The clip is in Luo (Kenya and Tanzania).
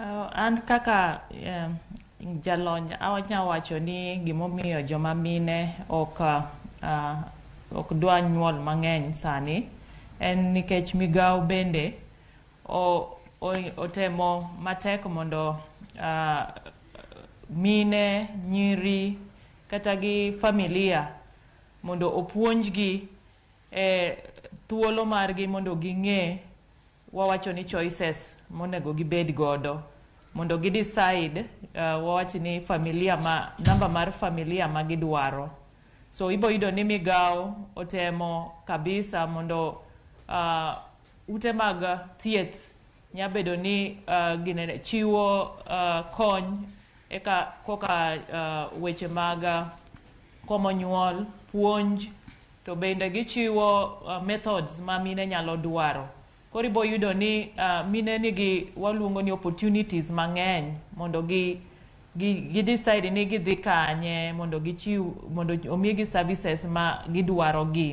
An kaka jalony anya wacho ni gimomiyo joma mine ok dwa nyuol mang'eny sani en nikech migawo bende otemo matek mondo mine, nyiri kata gi familia mondo opuonjgi e thuolo margi mondo ging'e, wawacho ni choices monego gibed godo mondo gi decide, wawach ni familia ma namba mar familia ma gidwaro. So ibo yudo ni migawo otemo kabisa mondo ute mag thieth nyabedo ni ginene chiwo kony eka koka weche mag komo nyuol, puonj, to bende gichiwo methods ma mine nyalo dwaro. Koro ibo yudo ni mine nigi waluongo ni opportunities mang'eny mondo gi decide ni gidhi kanye mondo gichiw, mondo omigi services ma gidwaro gi.